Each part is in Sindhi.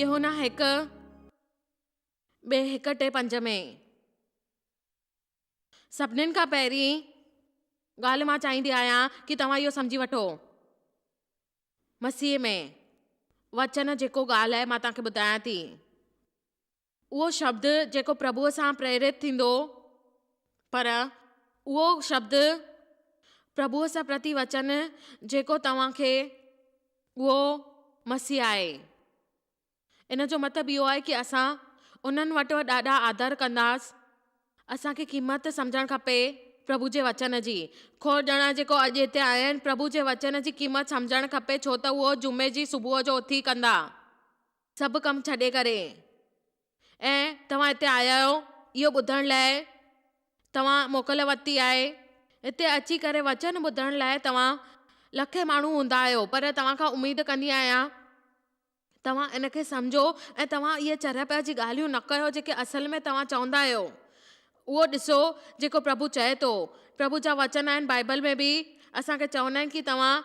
يوحنا هڪ ٻئي هڪ ٽي پنج ۾. سڀنين کان پهرين ڳالهه مان چاهيندي آهيان ڪي توهان اهو سمجهي وٺو. مسيح ۾ وچن جيڪو ڳالهه آهي مان توهان کي ٻڌايان ٿي. اهو شبد جيڪو پرڀوء سان پريرت ٿيندو، پر اهو شبد پرڀوء سان پرتي وچن جيڪو توهان کي اهو مسيح آهي. ان جو مطلب اهو آهي ڪي اسان انهن وٽ ڏاڍا آدر ڪنداس. اسان کي قيمت سمجهڻ کپي پرڀو جي وچن جي. کوڙ ڄڻا جيڪو اڄ هتي آيا آهن پرڀو جي وچن جي قيمت سمجهڻ کپي ڇو ته اهو جمعي جي صبح جو اٿي ڪندا سڀ ڪم ڇڏي ڪري ۽ توهان هتي آيا آهيو اهو ٻڌڻ لاء توهان موڪل ورتي آهي هتي اچي ڪري وچن ٻڌڻ لاء توهان لکين ماڻهو هوندا آهيو پر توهان کان اميد ڪندي آهيان توهان ان کي سمجهو ۽ توهان اهي چريائپ جي ڳالهيون نه ڪيو جيڪي اصل ۾ توهان چوندا آهيو. اهو ڏسو جيڪو پرڀو چئي ٿو. پرڀو جا وچن آهن بائيبل ۾ به اسان کي چوندا آهن ڪي توهان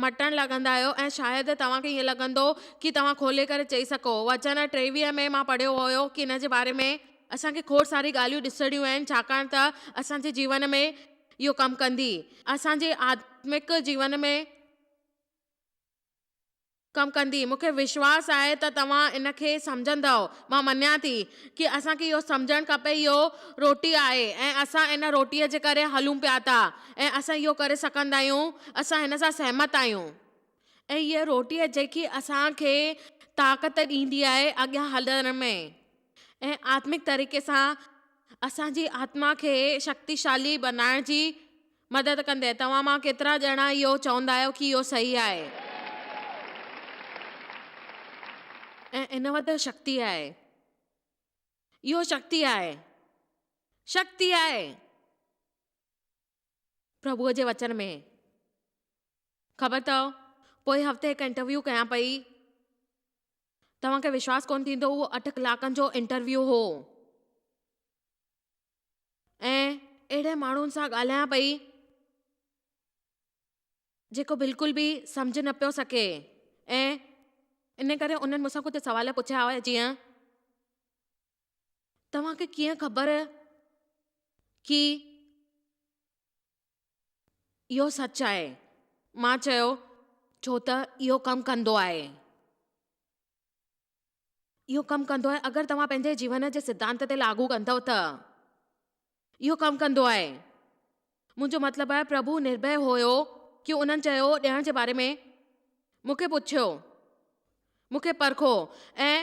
مٽڻ لڳندا آهيو ۽ شايد توهان کي ائين لڳندو ڪي توهان کولي ڪري چئي سگهو. وچن 23 ۾ مان پڙهيو هيو ڪي ان جي باري ۾ اسان کي کوڙ ساري ڳالهيون ڏسڻيون آهن ڇاڪاڻ ته اسان جي جيون ۾ اهو ڪم ڪندي. اسان جي آتمڪ جيون ۾. ڪم ڪندي. مون کي وشواس آهي ته توهان ان کي سمجهندؤ. مان مڃان ٿي ڪي اسان کي اهو سمجهڻ کپي اهو روٽي آهي ۽ اسان ان روٽيء جي ڪري هلون پيا ٿا ۽ اسان اهو ڪري سگهندا آهيون. اسان هن سان سهمت آهيون. ۽ هيء روٽي جيڪي اسان کي طاقت ڏيندي آهي اڳيان هلڻ ۾ ۽ آتمڪ طريقي سان اسان جي آتما کي شڪتيشالي بنائڻ جي مدد ڪندي. توهان مان ڪيترا ڄڻا اهو چوندا آهيو ڪي اهو صحيح آهي؟ ۽ ان وٽ شڪتي آهي. اهو شڪتي آهي. شڪتي آهي. پرڀوء جي وچن ۾. خبر اٿو، پوئين هفتي هڪ انٽرويو ڪيان پئي. توهان کي وشواس ڪونه ٿيندو اهو اٺ ڪلاڪن جو انٽرويو هو. ۽ اهڙي ماڻهن سان ڳالهايان پئي جيڪو بلڪل به سمجهه نه پيو سگهي ۽ ان ڪري انهن مون سان ڪجهه سوال پڇيا هئا جيئن توهان کي ڪيئن خبر ڪي اهو سچ آهي مان چيو ڇو ته اهو ڪم ڪندو آهي. اهو ڪم ڪندو آهي اگر توهان پنهنجي جيون جي سڌانت تي لاڳو ڪندؤ ته اهو ڪم ڪندو آهي. منهنجو مطلب آهي پرڀو نرڀي هيو ڪي انهن چيو ڏيڻ جي باري ۾ مون کي پڇيو مون کي پرکو ۽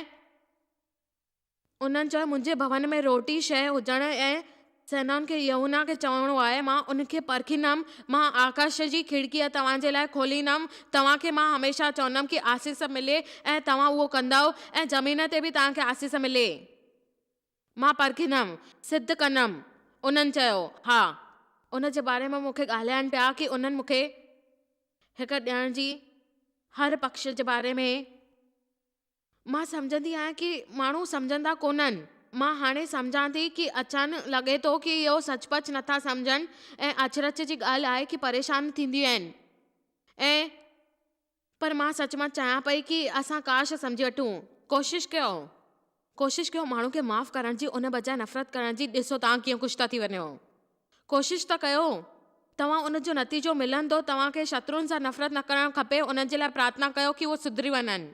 انهن چيو، منهنجي ڀون ۾ روٽي شيء هجڻ ۽ سينائن کي يوحنا کي چوڻو آهي، مان ان کي پرکيندم، مان آڪاش جي کڙڪيء توهان جي لاء کوليندم، توهان کي مان هميشه چوندم ڪي آسيس ملي ۽ توهان اهو ڪندؤ ۽ زمين تي به توهان کي آسيس ملي. مان پرکيندم، سڌ ڪندم. انهن چيو، ها. ان جي باري ۾ مون کي ڳالهائين پيا ڪي انهن مون کي هڪ ڏيڻ جي هر پڪش جي باري ۾. مان سمجهندي آهيان ڪي ماڻهو سمجهندا ڪونهن. مان هاڻي سمجهان ٿي ڪي اچان لڳي ٿو ڪي اهو سچ پچ نٿا سمجهن ۽ اچرچ جي ڳالهه آهي ڪي پريشان ٿينديون آهن ۽ پر مان سچ مچ چاهيان پئي ڪي اسان ڪاش سمجهي وٺون. ڪوشش ڪيو ڪوشش ڪيو ماڻهو کي معاف ڪرڻ جي ان بجاء نفرت ڪرڻ جي ڏسو توهان ڪيئن خوش ٿا ٿي وڃو. ڪوشش ته ڪيو توهان ان جو نتيجو ملندو توهان کي شترون سان نفرت نه ڪرڻ کپي انهن جي لاء پرارٿنا ڪيو ڪي اهي سڌري وڃن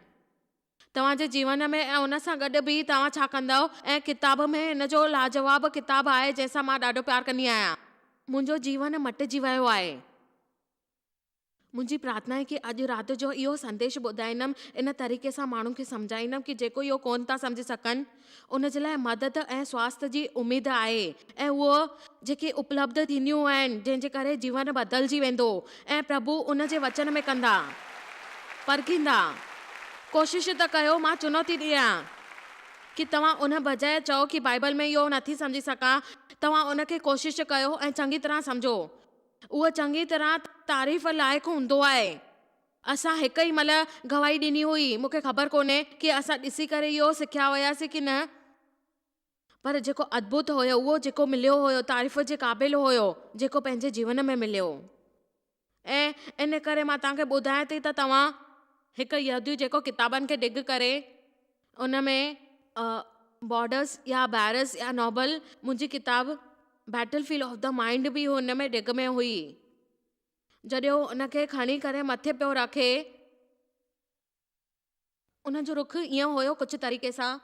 توهان جي جيون ۾ ۽ ان سان گڏ به توهان ڇا ڪندؤ ۽ ڪتاب ۾ هن جو لاجواب ڪتاب آهي جنهن سان مان ڏاڍو پيار ڪندي آهيان. منهنجو جيون مٽجي ويو آهي. منهنجي پرارٿنا آهي ڪي اڄ رات جو اهو سنديش ٻڌائيندم ان طريقي سان ماڻهن کي سمجهائيندم ڪي جيڪو اهو ڪونه ٿا سمجهي سگهن ان جي لاء مدد ۽ سواسٿ جي اميد آهي ۽ اهو جيڪي اپلبڌ ٿينديون آهن جنهن جي ڪري جيون بدلجي ويندو ۽ پرڀو ان جي وچن ۾ ڪندا پرکيندا ڪوشش ته ڪيو مان چنوتي ڏيان ڪي توهان ان بجاء چئو ڪي بائبل ۾ اهو نٿي سمجهي سگهان توهان ان کي ڪوشش ڪيو ۽ چڱي طرح سمجهو اهو چڱي طرح تعريف لائق هوندو آهي. اسان هڪ ئي مهل گواهي ڏني هئي. مون کي خبر ڪونهي ڪي اسان ڏسي ڪري اهو سکيا هياسين ڪي نه. پر جيڪو ادڀت هيو اهو جيڪو مليو هيو تعريف جي قابل هيو جيڪو پنهنجي جيون ۾ مليو. ۽ ان ڪري مان توهان کي ٻڌايان ٿي ته توهان. هڪ يهودي جيڪو ڪتابن کي ڊگ ڪري. ان ۾ بارڊرس يا بيرس يا نوبل منهنجي ڪتاب battle field of the mind به ان ۾ ڊگ ۾ هئي. جڏهن هو ان کي کڻي ڪري مٿي پيو رکي. ان جو رخ ائين هيو ڪجهه طريقي سان.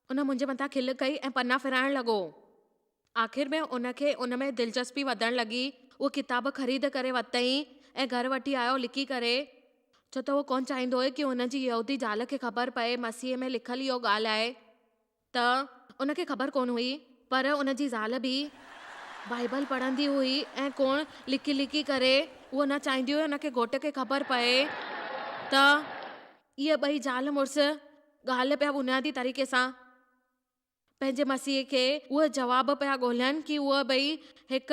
ان منهنجي مٿان کل ڪئي ۽ پنا ڦيرائڻ لڳو. آخر ۾ ان کي ان ۾ دلچسپي وڌڻ لڳي. اهو ڪتاب خريد ڪري ورتائين ۽ گهر وٺي آيو لڪي ڪري. ڇو ته اهو ڪونه چاهيندو هيو ڪي هن جي يهودي زال کي خبر پئي مسيح ۾ لکيل اهو ڳالهه آهي ته ان کي خبر ڪونه هئي. پر ان جي زال به بائيبل پڙهندي هئي ۽ ڪونه لڪي لڪي ڪري اهو نه چاهيندي هئي ان کي گهوٽ کي خبر پئي ته اهي ٻئي زال مڙس ڳالهه پيا بنيادي طريقي سان پنهنجي مسيح کي اهي جواب پيا ڳولهن ڪي اهي ٻئي هڪ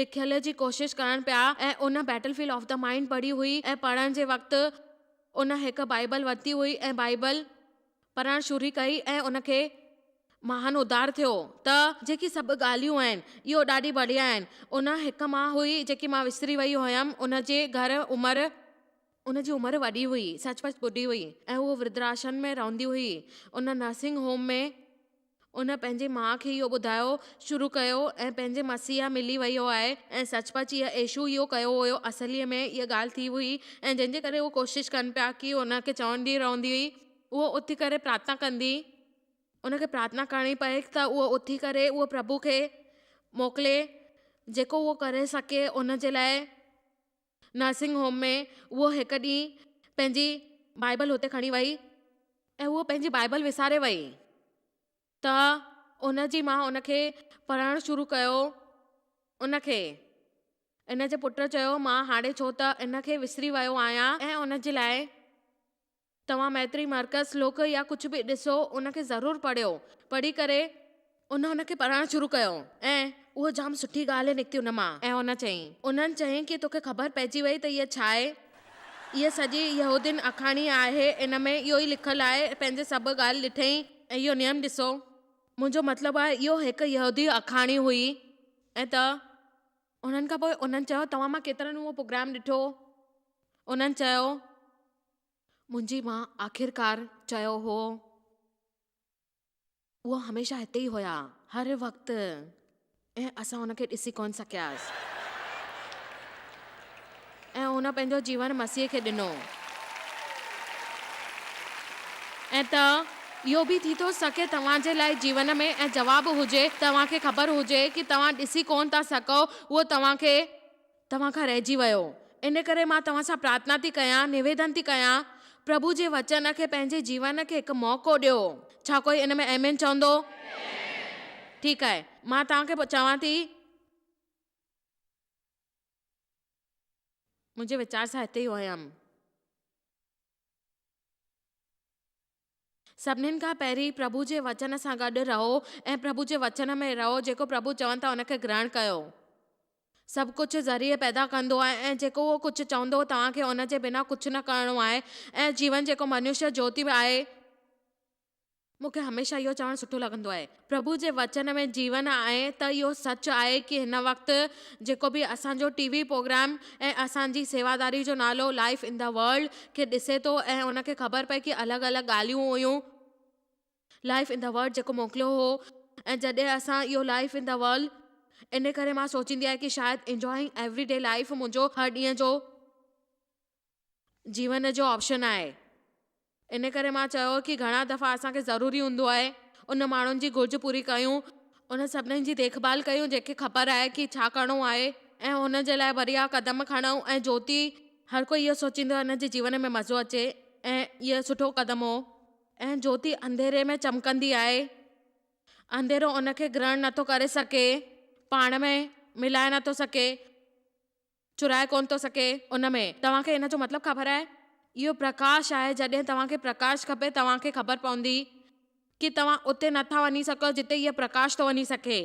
لکيل جي ڪوشش ڪرڻ پيا ۽ ان battle field of the mind پڙهي هئي ۽ پڙهڻ جي وقت ان هڪ بائيبل ورتي هئي ۽ بائيبل پڙهڻ شروع ڪئي ۽ ان کي مهان اڌار ٿيو ته جيڪي سڀ ڳالهيون آهن اهو ڏاڍي بڙيا آهن. ان هڪ مان هئي جيڪي مان وسري وئي هيم ان جي گهر عمر ان جي عمر وڏي هئي سچ پچ ٻڍي هئي ۽ هوء ورڌراشرم ۾ رهندي هئي ان نرسنگ هوم ۾ ان پنهنجي ماء کي اهو ٻڌايو شروع ڪيو ۽ پنهنجي مسيحا ملي ويو آهي ۽ سچ پچ اها يسوع اهو ڪيو هيو اصليء ۾ اها ڳالهه ٿي هئي ۽ جنهن جي ڪري هو ڪوشش ڪن پيا ڪي ان کي چوندي رهندي هئي اهو اٿي ڪري پرارٿنا ڪندي ان کي پرارٿنا ڪرڻي پئي ته اهو اٿي ڪري اهو پرڀو کي موڪلي جيڪو اهو ڪري سگهي ان جي لاء نرسنگ هوم ۾ اهو هڪ ڏينهن پنهنجي بائيبل هتي کڻي وئي ۽ هوء پنهنجي بائيبل وساري وئي ته ان جي ماء ان کي پڙهڻ شروع ڪيو ان کي ان جي پٽ چيو مان هاڻي ڇو ته ان کي وسري ويو آهيان ۽ ان جي لاء توهان ميتري مرڪز، لوڪ يا ڪجهه به ڏسو ان کي ضرور پڙهيو. پڙهي ڪري ان ان کي پڙهڻ شروع ڪيو ۽ اهو جام سٺي ڳالهه نڪتي ان مان. ۽ ان چيائين. انهن چيائين ڪي توکي خبر پئجي وئي ته هيء ڇا آهي؟ هيء سڄي يهودين آکاڻي آهي، ان ۾ اهو ئي لکيل آهي، پنهنجي سڀ ڳالهه ڏٺئين ۽ اهو نيم ڏسو. منهنجو مطلب آهي اهو هڪ يهودي آکاڻي هئي ۽ ته. انهن کان پوء انهن چيو توهان مان ڪيترن اهو پروگرام ڏٺو؟ انهن چيو. منهنجي ماء آخرڪار چيو هو. اهي هميشه هتي ئي هيا، هر وقت، ۽ اسان ان کي ڏسي ڪونه سگهياس. ۽ هن پنهنجو جيون مسيح کي ڏنو. ۽ ته اهو به ٿي ٿو سگهي توهان جي لاء جيون ۾ ۽ جواب هجي، توهان کي خبر هجي ڪي توهان ڏسي ڪونه ٿا سگهو، اهو توهان کي توهان کان رهجي ويو. ان ڪري مان توهان سان پرارٿنا ٿي ڪيان، نويدن ٿي ڪيان، پرڀو جي وچن کي پنهنجي جيون کي هڪ موقعو ڏيو. ڇا ڪوئي ان ۾ آمين چوندو؟ ٺيڪ آهي. مان توهان کي چوان ٿي. منهنجي ويچار سان هتي ئي هيم. سڀنين کان پهرين پرڀو جي وچن سان گڏ رهو ۽ پرڀو جي وچن ۾ رهو، جيڪو پرڀو چون ٿا ان کي گرهڻ ڪيو. سڀ ڪجهه ذريعي پيدا ڪندو آهي ۽ جيڪو اهو ڪجهه چوندو توهان کي ان جي بنا ڪجهه نه ڪرڻو آهي ۽ جيون جيڪو منشيه جوتي آهي. مون کي هميشه اهو چوڻ سٺو لڳندو آهي. پرڀو جي وچن ۾ جيون آهي ته اهو سچ آهي ڪي هن وقت جيڪو به اسان جو ٽي وي پروگرام ۽ اسان جي سيواداري جو نالو لائف ان the world کي ڏسي ٿو ۽ ان کي خبر پئي ڪي الڳ الڳ ڳالهيون هيون لائف ان the world جيڪو موڪليو هو ۽ جڏهن اسان اهو لائف ان the world ان ڪري مان سوچيندي آهيان ڪي شايد انجوائنگ ايوري ڊي لائف منهنجو هر ڏينهن جو جيون جو آپشن آهي. ان ڪري مان چيو ڪي گهڻا دفعا اسان کي ضروري هوندو آهي ان ماڻهن جي گهرج پوري ڪيون، ان سڀني جي ديک ڀال ڪيون جنهن کي خبر آهي ڪي ڇا ڪرڻو آهي ۽ ان جي لاء بڙيا قدم کڻون ۽ جوتي هر ڪوئي اهو سوچيندو آهي ان جي جيون ۾ مزو اچي ۽ اهو سٺو قدم هو ۽ جوتي انڌيري ۾ چمڪندي آهي انڌيرو ان کي گرهڻ نٿو ڪري سگهي پاڻ ۾ ملائي نٿو سگهي. چورائي ڪونه ٿو سگهي ان ۾ توهان کي ان جو مطلب خبر آهي؟ اهو پرڪاش آهي جڏهن توهان کي پرڪاش کپي توهان کي خبر پوندي ڪي توهان اتي نه ٿا وڃي سگهو جتي اهو پرڪاش ٿو وڃي سگهي.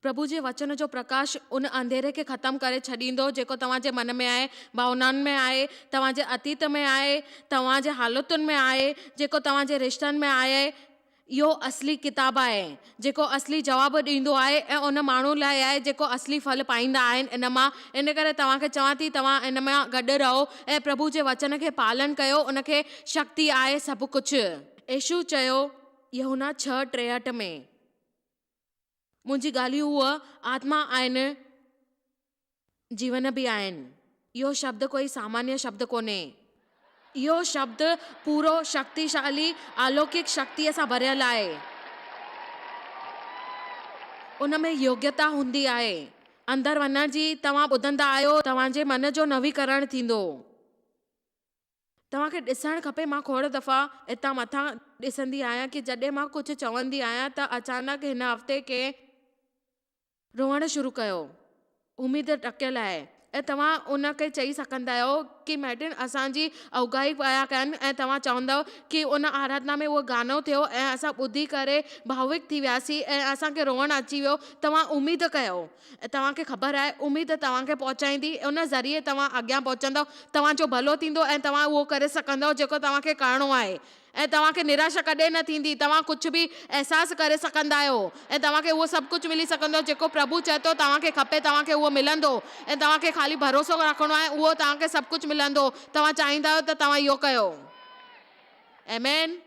پرڀو جي وچن جو پرڪاش ان انڌيري کي ختم ڪري ڇڏيندو جيڪو توهان جي من ۾ آهي، ڀاونائن ۾ آهي، توهان جي اتيت ۾ آهي، توهان جي حالتن ۾ آهي، جيڪو توهان جي رشتن ۾ آهي. اهو اصلي ڪتاب آهي، جيڪو اصلي جواب ڏيندو آهي ۽ ان ماڻهو لاء آهي جيڪو اصلي ڦل پائيندا آهن ان مان. ان ڪري توهان کي چوان ٿي توهان ان مان گڏ رهو ۽ پرڀو جي وچن کي پالن ڪيو ان کي شڪتي آهي سڀ ڪجهه. يسوع چيو، يوحنا 6:63 ۾. منهنجي ڳالهيون هوء آتما آهن، جيون به آهن. اهو شبد ڪوئي سامانيه شبد ڪونهي. اهو شبد پورو شڪتيشالي الوڪڪ شڪتيء سان ڀريل آهي. ان ۾ يوگيتا هوندي آهي. اندر وڃڻ جي توهان ٻڌندا آهيو، توهان جي من جو نويڪرڻ ٿيندو. توهان کي ڏسڻ کپي مان کوڙ دفعا اتان مٿان ڏسندي آهيان ڪي جڏهن مان ڪجهه چوندي آهيان ته اچانڪ هن هفتي ڪنهن روئڻ شروع ڪيو. اميد ٽڪيل آهي ۽ توهان ان کي چئي سگهندا آهيو ڪي ميڊن اسان جي اوگاهي پيا ڪن ۽ توهان چوندؤ ڪي ان آراڌنا ۾ اهو گانو ٿيو ۽ اسان ٻڌي ڪري ڀاوڪ ٿي وياسين ۽ اسان کي روئڻ اچي ويو توهان اميد ڪيو ۽ توهان کي خبر آهي، اميد توهان کي پهچائيندي، ان ذريعي توهان اڳيان پهچندؤ، توهان جو ڀلو ٿيندو ۽ توهان اهو ڪري سگهندؤ جيڪو توهان کي ڪرڻو آهي ۽ توهان کي نراشا ڪڏهن نه ٿيندي، توهان ڪجهه به احساس ڪري سگهندا آهيو ۽ توهان کي اهو سڀ ڪجهه ملي سگهندو جيڪو پرڀو چئي ٿو توهان کي کپي، توهان کي اهو ملندو ۽ توهان کي خالي ڀروسو رکڻو آهي، اهو توهان کي سڀ ڪجهه ملندو، توهان چاهيندا آهيو ته توهان اهو ڪيو. آمين.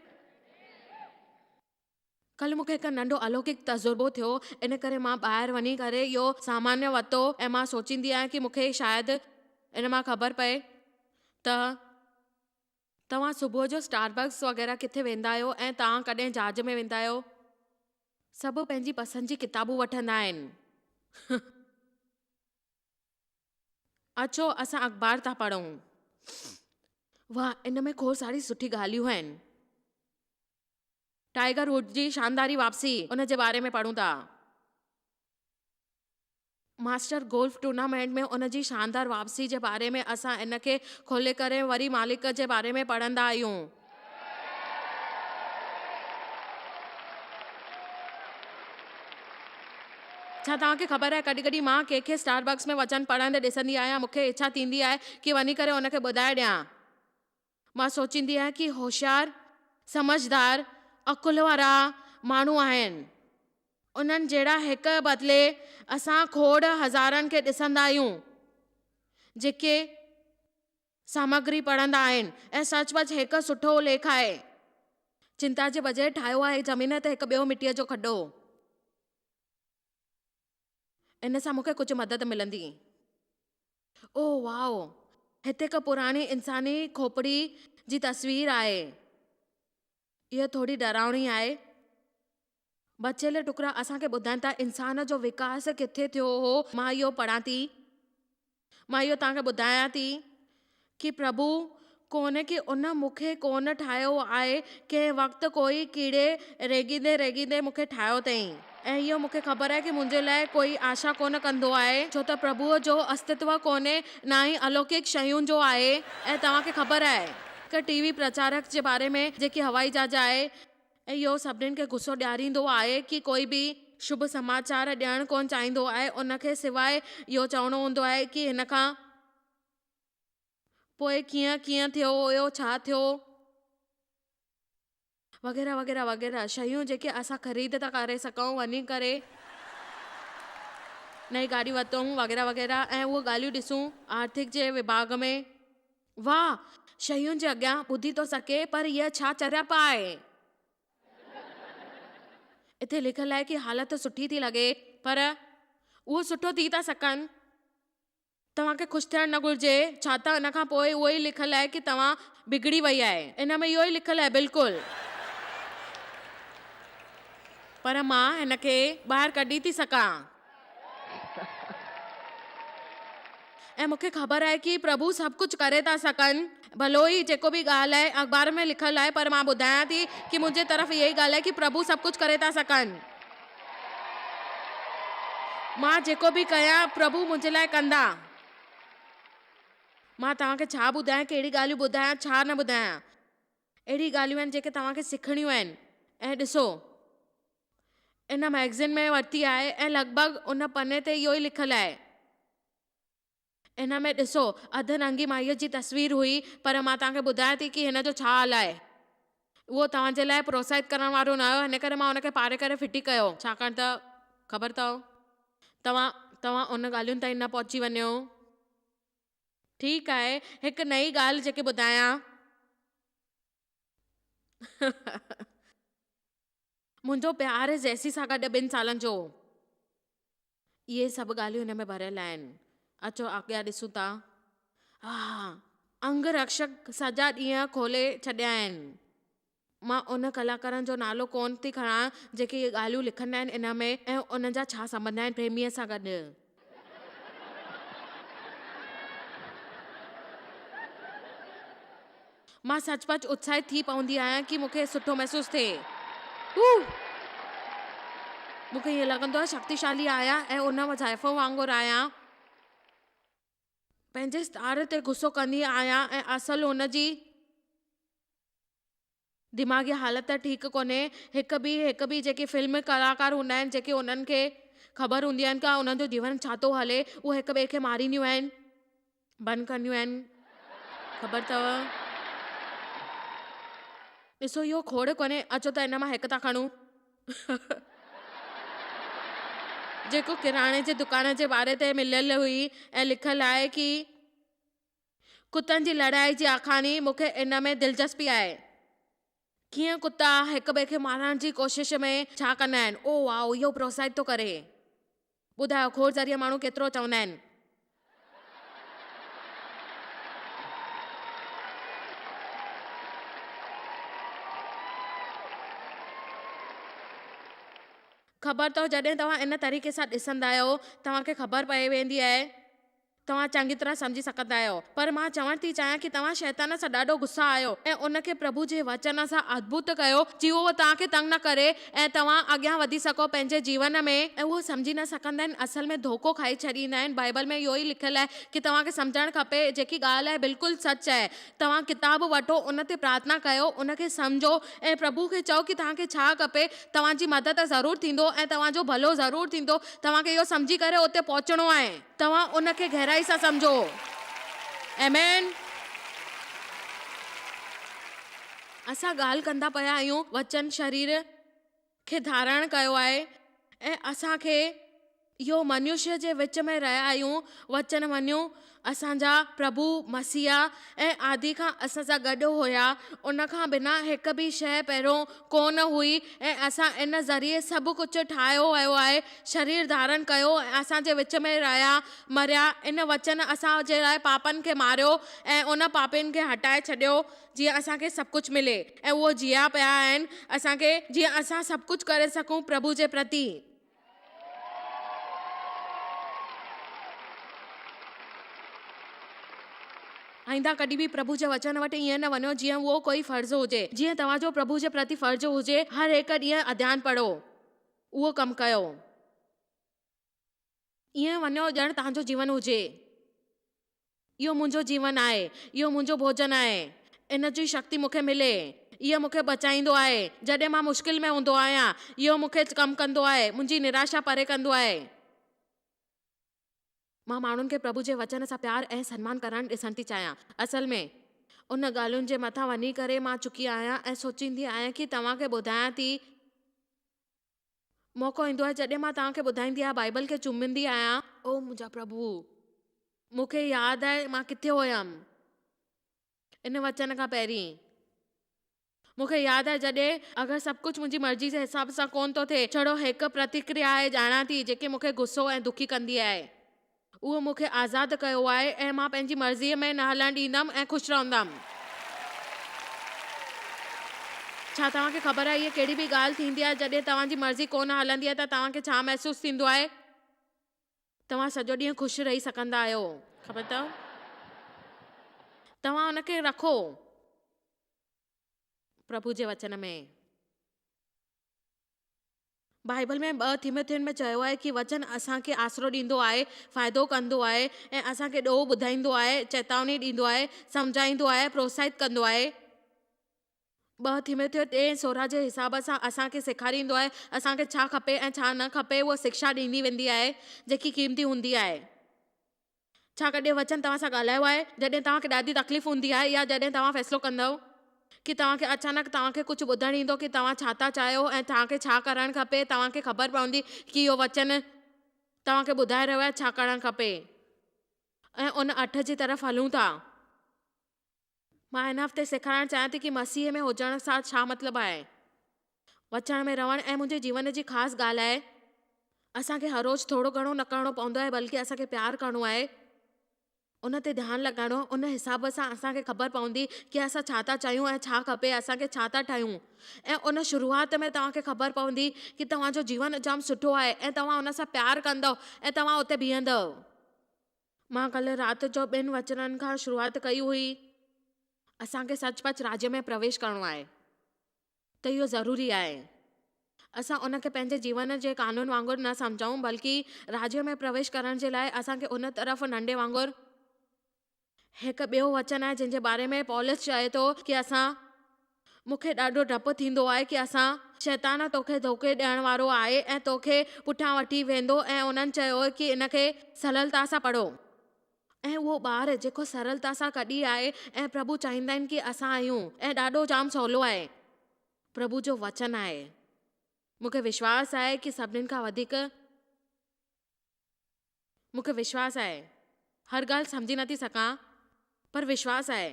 ڪلهه مون کي هڪ ننڍو الوڪڪ تجربو ٿيو، ان ڪري مان ٻاهر وڃي ڪري اهو سامان ورتو ۽ مان سوچيندي آهيان ڪي مون کي شايد ان مان خبر پئي ته توهان صبح جو اسٽار بڪس وغيره ڪٿي ويندا آهيو ۽ توهان ڪڏهن جهاز ۾ ويندا آهيو. سڀ پنهنجي پسند جي ڪتابون وٺندا آهن. اچو اسان اخبار ٿا پڙهون. واهه ان ۾ کوڙ ساري سٺي ڳالهيون آهن. ٽائيگر ووڊ جي شانداري واپسي ان جي باري ۾ پڙهون ٿا. ماسٽر گولف ٽورنامينٽ ۾ ان جي شاندار واپسي جي باري ۾ اسان ان کي کولي ڪري وري مالڪ جي باري ۾ پڙهندا آهيون. ڇا توهان کي خبر آهي ڪڏهن ڪڏهن مان ڪنهن کي اسٽار بڪس ۾ وچن پڙهندي ڏسندي آهيان مون کي اڇا ٿيندي آهي ڪي وڃي ڪري ان کي ٻڌائي ڏيان. مان سوچيندي آهيان ڪي هوشيار، سمجهدار، عقل وارا ماڻهو آهن. انهن جهڙا هڪ بدلي اسان کوڙ هزارن کي ڏسندا آهيون جيڪي سامگري پڙهندا آهن ۽ سچ پچ هڪ سٺو ليک آهي. چنتا جي بجاء ٺاهيو آهي زمين تي هڪ ٻيو مٽيء جو کڏو. ان سان مون کي ڪجهه مدد ملندي. اوه واء! هتي هڪ پراڻي انساني کوپڙي جي تصوير آهي. اها ٿوري ڊراوڻي آهي. بچيل ٽڪرا اسان کي ٻڌائين ٿا انسان جو وڪاس ڪٿي ٿيو هو. مان اهو پڙهان ٿي. مان اهو توهان کي ٻڌايان ٿي ڪي پرڀو ڪونهي ڪي ان مون کي ڪونه ٺاهيو آهي، ڪنهن وقت ڪوئي ڪيڙي ريڳيندي ريڳيندي مون کي ٺاهيو اٿئين. ۽ اهو مون کي خبر آهي ڪي منهنجي لاء ڪوئي آشا ڪونه ڪندو آهي، ڇو ته پرڀوء جو استتو ڪونهي نه ئي الوڪڪ شيون جو آهي، ۽ توهان کي خبر آهي. هڪ ٽي وي پرچارڪ جي باري ۾ جيڪي هوائي جهاز آهي، ۽ اهو سڀنين کي غصو ڏياريندو آهي ڪي ڪوئي به شڀ سماچار ڏيڻ ڪونه چاهيندو آهي، ان کي سواء اهو چوڻو هوندو آهي ڪي هن کان. پوء ڪيئن ڪيئن ٿيو اهو ڇا ٿيو؟ وغيره وغيره وغيره شيون جيڪي اسان خريد ٿا ڪري سگهون وڃي ڪري نئين گاڏي ورتون وغيره وغيره ۽ اهو ڳالهيون ڏسون آرٿڪ جي وڀاڳ ۾ واهه شيون جي اڳيان ٻڌي ٿو سگهي پر هيء ڇا چريائپ آهي؟ اتي لکيل آهي ڪي حالت سٺي ٿي لڳي پر اهو سٺو ٿي ٿا سگهن. توهان کي خوش ٿيڻ نه گهرجي، ڇا ته ان کان پوء اهو ئي لکيل آهي ڪي توهان بگڙي وئي آهي. ان ۾ اهو ئي لکيل آهي، بلڪل. پر مان هن کي ٻاهر ڪڍي ٿي سگهان. ۽ مون کي خبر آهي ڪي پرڀو سڀ ڪجهه ڪري ٿا سگهن. ڀلو ئي جيڪو به ڳالهه آهي اخبار ۾ لکيل آهي پر مان ٻڌايان ٿي ڪي منهنجي طرف اها ئي ڳالهه آهي ڪي پرڀو سڀ ڪجهه ڪري ٿا سگهن. مان جيڪو به ڪيان پرڀو منهنجي لاء ڪندا. مان توهان کي ڇا ٻڌايان، ڪهڙي ڳالهيون ٻڌايان، ڇا نه ٻڌايان. اهڙي ڳالهيون آهن جيڪي توهان کي سکڻيون آهن ۽ ڏسو ان مئگزين ۾ ورتي آهي ۽ لڳ ڀڳ ان پني تي اهو ئي لکيل آهي. ان ۾ ڏسو، اڌ ننگي مائيء جي تصوير هئي، پر مان توهان کي ٻڌايان ٿي ڪي هن جو ڇا حال آهي. اهو توهان جي لاء پروتساهت ڪرڻ وارو نه هيو، ان ڪري مان ان کي پاڙي ڪري ڦٽي ڪيو. ڇاڪاڻ ته خبر اٿو، توهان توهان ان ڳالهين تائين نه پهچي وڃو. ٺيڪ آهي، هڪ نئين ڳالهه جيڪي ٻڌايان. منهنجو پيار جيسي سان گڏ ٻن سالن جو هو. اهي سڀ ڳالهيون هن ۾ ڀريل آهن. اچو اڳيان ڏسون ٿا. ها انگ رڪشڪ سڄا ڏينهن کولي ڇڏيا آهن. مان ان ڪلاڪارن جو نالو ڪونه ٿي کڻان جيڪي اهي ڳالهيون لکندا آهن ان ۾ ۽ انهن جا ڇا سنٻنڌ آهن پريميء سان گڏ. مان سچ پچ اتساهت ٿي پوندي آهيان ڪي مون کي سٺو محسوس ٿئي. مون کي ائين لڳندو آهي شڪتيشالي آهيان ۽ ان زائفن وانگر آهيان. پنهنجي ستار تي غصو ڪندي آهيان ۽ اصل هن جي دماغي حالت ٺيڪ ڪونهي. هڪ ٻي هڪ ٻي جيڪي فلم ڪلاڪار هوندا آهن جيڪي انهن کي خبر هوندي آهن ڪا انهن جو جيون ڇا ٿو هلي اهي هڪ ٻئي کي مارينديون آهن. بند ڪنديون آهن خبر اٿو. ڏسو اهو کوڙ ڪونهي اچو ته ان مان هڪ ٿا کڻون. جيڪو ڪراڻي جي دڪان جي ٻاري تي مليل هئي ۽ لکيل آهي ڪي ڪتن جي لڙائي جي آکاڻي مون کي ان ۾ دلچسپي آهي. ڪيئن ڪتا هڪ ٻئي کي مارڻ جي ڪوشش ۾ ڇا ڪندا آهن. او واء اهو پروتساهت ٿو ڪري. ٻڌايو کوڙ ذريعا ماڻهو ڪيترو چوندا آهن. خبر اٿو جڏهن توهان ان طريقي سان ڏسندا آهيو توهان کي خبر پئي ويندي آهي. توهان چڱي طرح سمجهي سگهندا آهيو. پر مان چوڻ ٿي چاهيان ڪي توهان شيطان سان ڏاڍو غصا آهيو ۽ ان کي پرڀو جي وچن سان ادڀت ڪيو جي اهو توهان کي تنگ نه ڪري ۽ توهان اڳيان وڌي سگهو پنهنجي جيون ۾. ۽ اهو سمجهي نه سگهندا آهن اصل ۾ ڌوڪو کائي ڇڏيندا آهن. بائيبل ۾ اهو ئي لکيل آهي ڪي توهان کي سمجهڻ کپي جيڪي ڳالهه آهي بلڪل سچ آهي. توهان ڪتاب وٺو ان تي پرارٿنا ڪيو ان کي سمجهو ۽ پرڀو کي چئو ڪي توهان کي ڇا کپي توهان جي مدد ضرور ٿيندو ۽ توهان جو ڀلو ضرور ٿيندو توهان کي اهو سمجهي ڪري اتي پهچڻو آهي. توهان ان کي گهرائي سان سمجهو. آمين. اسان ڳالهه ڪندا پيا آهيون وچن شرير کي ڌارڻ ڪيو آهي ۽ اسان کي اهو منشيه جي وچ ۾ رهيا آهيون وچن مڃون اسان جا پرڀو مسيح ۽ آدي کان اسان سان گڏ هيا ان کان بنا هڪ به شيء پهريون ڪونه هئي ۽ اسان ان ذريعي سڀ ڪجهه ٺاهيو ويو آهي شرير ڌارڻ ڪيو ۽ اسان جي وچ ۾ رهيا، مريا، ان وچن اسان جي لاء پاپن کي ماريو ۽ ان پاپين کي هٽائي ڇڏيو جيئن اسان کي سڀ ڪجهه ملي ۽ اهو جيئا پيا آهن اسان کي جيئن اسان سڀ ڪجهه ڪري سگهون پرڀو جي پرتي. آئنده ڪڏهن به پرڀو جي وچن وٽ ائين نه وڃو جيئن اهو ڪوئي فرض هجي، جيئن توهان جو پرڀو جي پرتي فرض هجي، هر هڪ ڏينهن اڌيان پڙهو. اهو ڪم ڪيو. ائين وڃو ڄڻ توهان جو جيون هجي. اهو منهنجو جيون آهي. اهو منهنجو ڀوڄن آهي. ان جي شڪتي مون کي ملي. اهو مون کي بچائيندو آهي. جڏهن مان مشڪل ۾ هوندو آهيان، اهو مون کي ڪم ڪندو آهي. منهنجي نراشا پري ڪندو آهي. مان ماڻهن کي پرڀو جي وچن سان پيار ۽ سنمان ڪرڻ ڏسڻ ٿي چاهيان. اصل ۾، ان ڳالهين جي مٿان وڃي ڪري مان چڪي آهيان ۽ سوچيندي آهيان ڪي توهان کي ٻڌايان ٿي. موقعو ايندو آهي جڏهن مان توهان کي ٻڌائيندي آهيان، بائيبل کي چمندي آهيان. او منهنجا پرڀو! مون کي ياد آهي مان ڪٿي هيم ان وچن کان پهرين. مون کي ياد آهي جڏهن اگر سڀ ڪجهه منهنجي مرضي جي حساب سان ڪونه ٿو ٿئي، ڇڙو هڪ پرتڪريا آهي ڄاڻان ٿي جيڪي مون کي غصو ۽ دکي ڪندي آهي. اهو مون کي آزاد ڪيو آهي ۽ مان پنهنجي مرضيء ۾ نه هلڻ ڏيندم ۽ خوش رهندم. ڇا توهان کي خبر آهي اها ڪهڙي به ڳالهه ٿيندي آهي جڏهن توهان جي مرضي ڪونه هلندي آهي ته توهان کي ڇا محسوس ٿيندو آهي؟ توهان سڄو ڏينهن خوش رهي سگهندا آهيو. خبر اٿو؟ توهان ان کي رکو. پرڀو جي وچن ۾. بائيبل ۾ ٻه ٿيموٿين ۾ چيو آهي ڪي وچن اسان کي آسرو ڏيندو آهي، فائدو ڪندو آهي ۽ اسان کي ڏوهه ٻڌائيندو آهي، چيتاوني ڏيندو آهي، سمجهائيندو آهي، پروتساهت ڪندو آهي. ٻه ٿيموٿيو 3:16 جي حساب سان اسان کي سيکاريندو آهي اسان کي ڇا کپي ۽ ڇا نه کپي اهو شڪشا ڏيندي ويندي آهي جيڪي قيمتي هوندي آهي. ڇا ڪڏهن وچن توهان سان ڳالهايو آهي جڏهن توهان کي ڏاڍي تڪليف هوندي آهي يا جڏهن توهان فيصلو ڪندؤ ڪي توهان کي اچانڪ توهان کي ڪجهه ٻڌڻ ايندو ڪي توهان ڇا ٿا چاهيو ۽ توهان کي ڇا ڪرڻ کپي توهان کي خبر پوندي ڪي اهو وچن توهان کي ٻڌائي رهيو آهي ڇا ڪرڻ کپي ۽ ان اٺ جي طرف هلون ٿا. مان هن هفتي سيکارڻ چاهيان ٿي ڪي مسيح ۾ هجڻ سان ڇا مطلب آهي. وچڻ ۾ رهڻ ۽ منهنجي جيون جي خاص ڳالهه آهي. اسان کي هر روز ٿورو گهڻو نه ڪرڻو پوندو آهي بلڪه اسان کي پيار ڪرڻو آهي. ان تي ڌيان لڳائڻو آهي. ان حساب سان اسان کي خبر پوندي ڪي اسان ڇا ٿا چاهيون ۽ ڇا کپي اسان کي ڇا ٿا ٺاهيون ۽ ان شروعات ۾ توهان کي خبر پوندي ڪي توهان جو جيون جام سٺو آهي ۽ توهان ان سان پيار ڪندؤ ۽ توهان اتي بيهندؤ. مان ڪلهه رات جو ٻن وچنن کان شروعات ڪئي هئي. اسان کي سچ پچ راڄ ۾ پرويش ڪرڻو آهي ته اهو ضروري آهي. اسان ان کي پنهنجي جيون جي قانون وانگر نه سمجهون بلڪه راڄ ۾ پرويش ڪرڻ جي لاء اسان کي ان طرف ننڍي وانگر. هڪ ٻيو وچن آهي جنهن جي باري ۾ پولس چئي ٿو ڪي اسان. مون کي ڏاڍو ڊپ ٿيندو آهي ڪي اسان. شيطان توکي ڌوڪي ڏيڻ وارو آهي ۽ توکي پٺيان وٺي ويندو ۽ انهن چيو ڪي ان کي سرلتا سان پڙهو. ۽ اهو ٻار جيڪو سرلتا سان ڪڍي آهي ۽ پرڀو چاهيندا آهن ڪي اسان آهيون ۽ ڏاڍو جام سولو آهي. پرڀو جو وچن آهي. مون کي وشواس آهي ڪي سڀنين کان وڌيڪ. مون کي وشواس آهي. هر ڳالهه سمجهي نٿي سگهان پر وشواس آهي.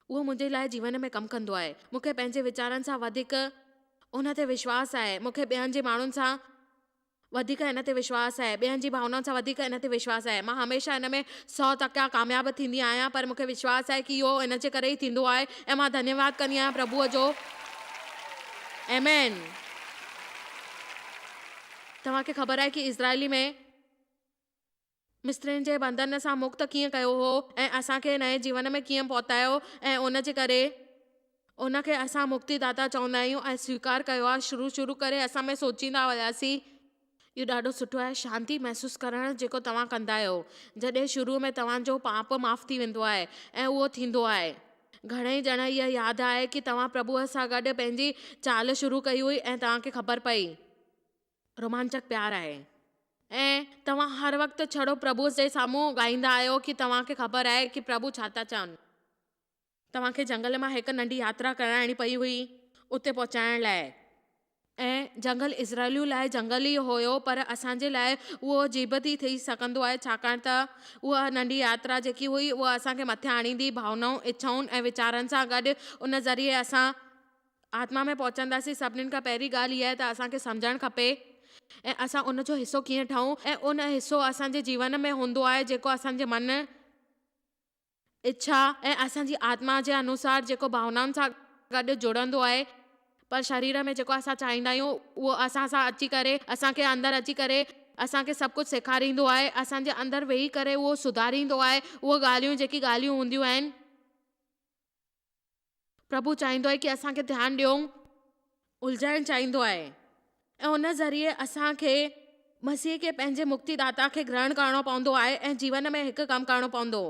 اهو منهنجي لاء جيون ۾ ڪم ڪندو آهي. مون کي پنهنجي ويچارن سان وڌيڪ ان تي وشواس آهي. مون کي ٻين جي ماڻهن سان وڌيڪ ان تي وشواس آهي. ٻين جي ڀاونائن سان وڌيڪ ان تي وشواس آهي. مان هميشه ان ۾ سو ٽڪا ڪامياب ٿيندي آهيان پر مون کي وشواس آهي ڪي اهو ان جي ڪري ئي ٿيندو آهي ۽ مان ڌنيواد ڪندي آهيان پرڀوء جو. آمين. توهان کي خبر آهي ڪي اسرائيلي ۾ مصرين جي بنڌن سان مڪت ڪيئن ڪيو هو ۽ اسان کي نئين جيون ۾ ڪيئن پهتايو ۽ ان جي ڪري ان کي اسان مڪتي داتا چوندا آهيون ۽ سويڪار ڪيو آهي شروع شروع ڪري اسان ۾ سوچيندا هياسين اهو ڏاڍو سٺو آهي شانتي محسوس ڪرڻ جيڪو توهان ڪندا آهيو جڏهن شروع ۾ توهان جو پاپ معاف ٿي ويندو آهي ۽ اهو ٿيندو آهي گهڻئي ڄڻا اها ياد آهي ڪي توهان پرڀوء سان گڏ پنهنجي چال شروع ڪئي هئي ۽ توهان کي خبر پئي. رومانچڪ پيار آهي ۽ توهان هر وقت ڇڙو پرڀوء جي سامهون ڳائيندا آهيو ڪي توهان کي خبر آهي ڪي پرڀو ڇا ٿا چون. توهان کي جنگل مان هڪ ننڍي ياترا ڪرائڻي پئي هئي اتي پهچائڻ لاء. ۽ جنگل اسرائيلين لاء جنگل ئي هيو پر اسان جي لاء اهو عجيب ئي ٿي سگهندو آهي ڇاڪاڻ ته اها ننڍي ياترا جيڪي هئي اها اسان کي مٿي آڻيندي ڀاونائون، اڇائن ۽ ويچارن سان گڏ ان ذريعي اسان آتما ۾ پهچنداسين. سڀنين کان پهرين ڳالهه اها آهي ته اسان کي سمجهڻ کپي ۽ اسان ان جو حصو ڪيئن ٺهون ۽ ان حصو اسان جي جيون ۾ هوندو آهي جيڪو اسان جي من، اڇا ۽ اسان جي آتما جي انوسار جيڪو ڀاونائن سان گڏ جڙندو آهي پر شرير ۾ جيڪو اسان چاهيندا آهيون اهو اسان سان اچي ڪري اسان کي اندر اچي ڪري اسان کي سڀ ڪجهه سيکاريندو آهي اسان جي اندر ويهي ڪري اهو سڌاريندو آهي اهو ڳالهيون جيڪي ڳالهيون هونديون آهن. پرڀو چاهيندو آهي ڪي اسان کي ڌيان ڏيون. الجهائڻ چاهيندو آهي ۽ ان ذريعي اسان کي مسيح کي پنهنجي مڪتي داتا کي گرهڻ ڪرڻو پوندو آهي ۽ جيون ۾ هڪ ڪم ڪرڻو پوندو.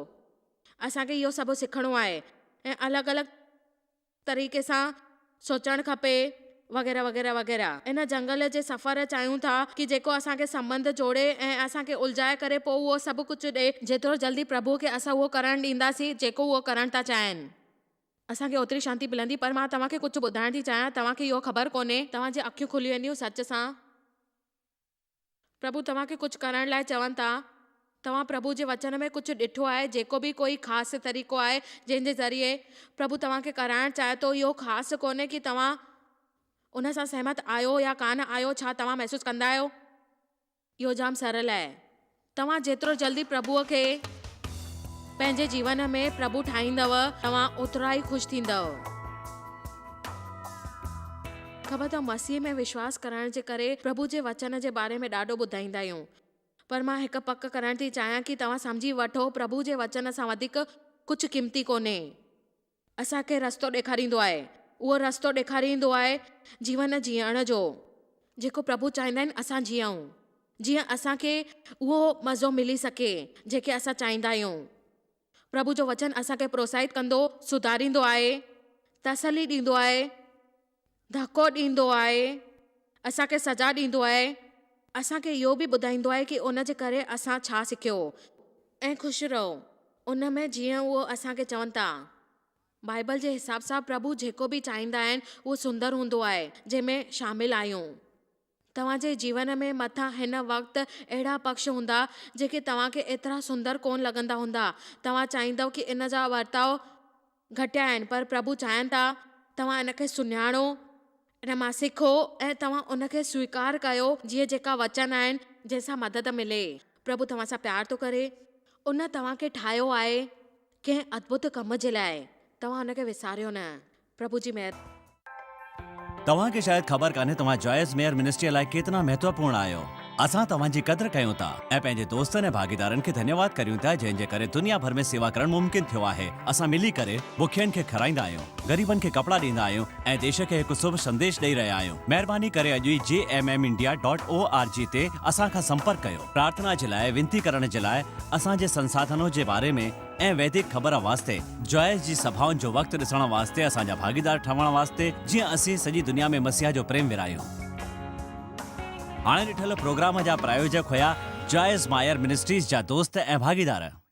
اسان کي اهو سڀ سکڻو آهي ۽ الڳ الڳ طريقي سان سوچڻ کپي. وغيره وغيره وغيره. ان جنگل جي سفر چاهيون ٿا ڪي جيڪو اسان کي سنٻنڌ جوڙي ۽ اسان کي الجهائي ڪري پوء اهو سڀ ڪجهه ڏئي. جيترو جلدي پرڀوء کي اسان اهو ڪرڻ ڏينداسين جيڪو اهو ڪرڻ ٿا چاهين. اسان کي اوتري شانتي ملندي. پر مان توهان کي ڪجهه ٻڌائڻ ٿي چاهيان. توهان کي اهو خبر ڪونهي. توهان جي اکيون کلي وينديون سچ سان. پرڀو توهان کي ڪجهه ڪرڻ لاء چون ٿا. توهان پرڀو جي وچن ۾ ڪجهه ڏٺو آهي، جيڪو به ڪوئي خاص طريقو آهي جنهن جي ذريعي پرڀو توهان کي ڪرائڻ چاهي ٿو، اهو خاص ڪونهي ڪي توهان ان سان سهمت آهيو يا ڪانه آهيو، ڇا توهان محسوس ڪندا آهيو؟ اهو جام سرل آهي. توهان جيترو جلدي پرڀوء کي پنهنجي جيون ۾ پرڀو ٺاهيندؤ، توهان اوترا ئي خوش ٿيندؤ. خبر اٿو، مسيح ۾ وشواس ڪرڻ جي ڪري پرڀو جي وچن جي باري ۾ ڏاڍو ٻڌائيندا آهيون. پر مان هڪ پڪ ڪرڻ ٿي چاهيان ڪي توهان سمجهي وٺو، پرڀو جي وچن سان وڌيڪ ڪجهه قيمتي ڪونهي. اسان کي رستو ڏيکاريندو آهي. اهو رستو ڏيکاريندو آهي جيون جيئڻ جو، جيڪو پرڀو چاهيندا آهن اسان جيئون، جيئن اسان کي اهو مزو ملي سگهي، جيڪي اسان چاهيندا آهيون. پرڀو جو وچن اسان کي پروتساهت ڪندو، سڌاريندو آهي، تسلي ڏيندو آهي، ڌڪو ڏيندو آهي، اسان کي سزا ڏيندو آهي، اسان کي اهو به ٻڌائيندو آهي ڪي ان جي ڪري اسان ڇا سکيو ۽ خوش رهو ان ۾ جيئن اهو اسان کي چون ٿا. بائيبل جي حساب سان پرڀو جيڪو به چاهيندا آهن اهو سندر هوندو آهي جنهن ۾ شامل آهيون. توهان جي جيون ۾ مٿان هن وقت اهڙا پڪش هوندا جيڪي توهان کي ايترا سندر ڪونه لڳندا هوندا. توهان چاهيندؤ ڪي ان جا ورتاء گهٽيا آهن پر پرڀو چاهين ٿا توهان ان کي سڃاڻو ان مان سکو ۽ توهان ان کي سويڪار ڪيو جيئن جيڪا وچن آهن جنهن سان مدد ملي. پرڀو توهان سان پيار ٿو ڪري. ان توهان کي ٺاهيو آهي ڪنهن ادڀت ڪم جي لاء. توهان ان کي وساريو نه. پرڀو جي مهر. توهان کي شايد خبر ڪانهي توهان جوائس ميئر منسٽريء لاء ڪيتنا مهتوپورڻ آهيو. اسان توهان جي قدر ڪيون ٿا ۽ پنهنجي دوستن ۽ ڀاڳيدارن کي ڌنيواد ڪريون ٿا جنهن جي ڪري دنيا ڀر ۾ سيوا ڪرڻ ممڪن ٿيو آهي. اسان ملي ڪري بکين کي کارائيندا آهيون، غريبن کي ڪپڙا ڏيندا آهيون ۽ ديش کي هڪ شڀ سنديش ڏئي رهيا آهيون. مهرباني ڪري اڄ ئي J M M India dot O R G تي اسان کان سمپرڪ ڪيو. پرارٿنا جي لاء وينتي ڪرڻ جي لاء اسان جي سنساڌنو جي باري ۾ ۽ ويدڪ خبر واسطي جوائس جي سڀائن جو وقت ڏسڻ واسطي اسان جا ڀاڳيدار ٺهڻ واسطي جيئن اسين سڄي دنيا ۾ مسيح جو پريم ورهايون. هاڻي ڏٺل پروگرام جا پرايوجڪ هيا جوائس مائر منسٽريز جا دوست ۽ ڀاڳيدار.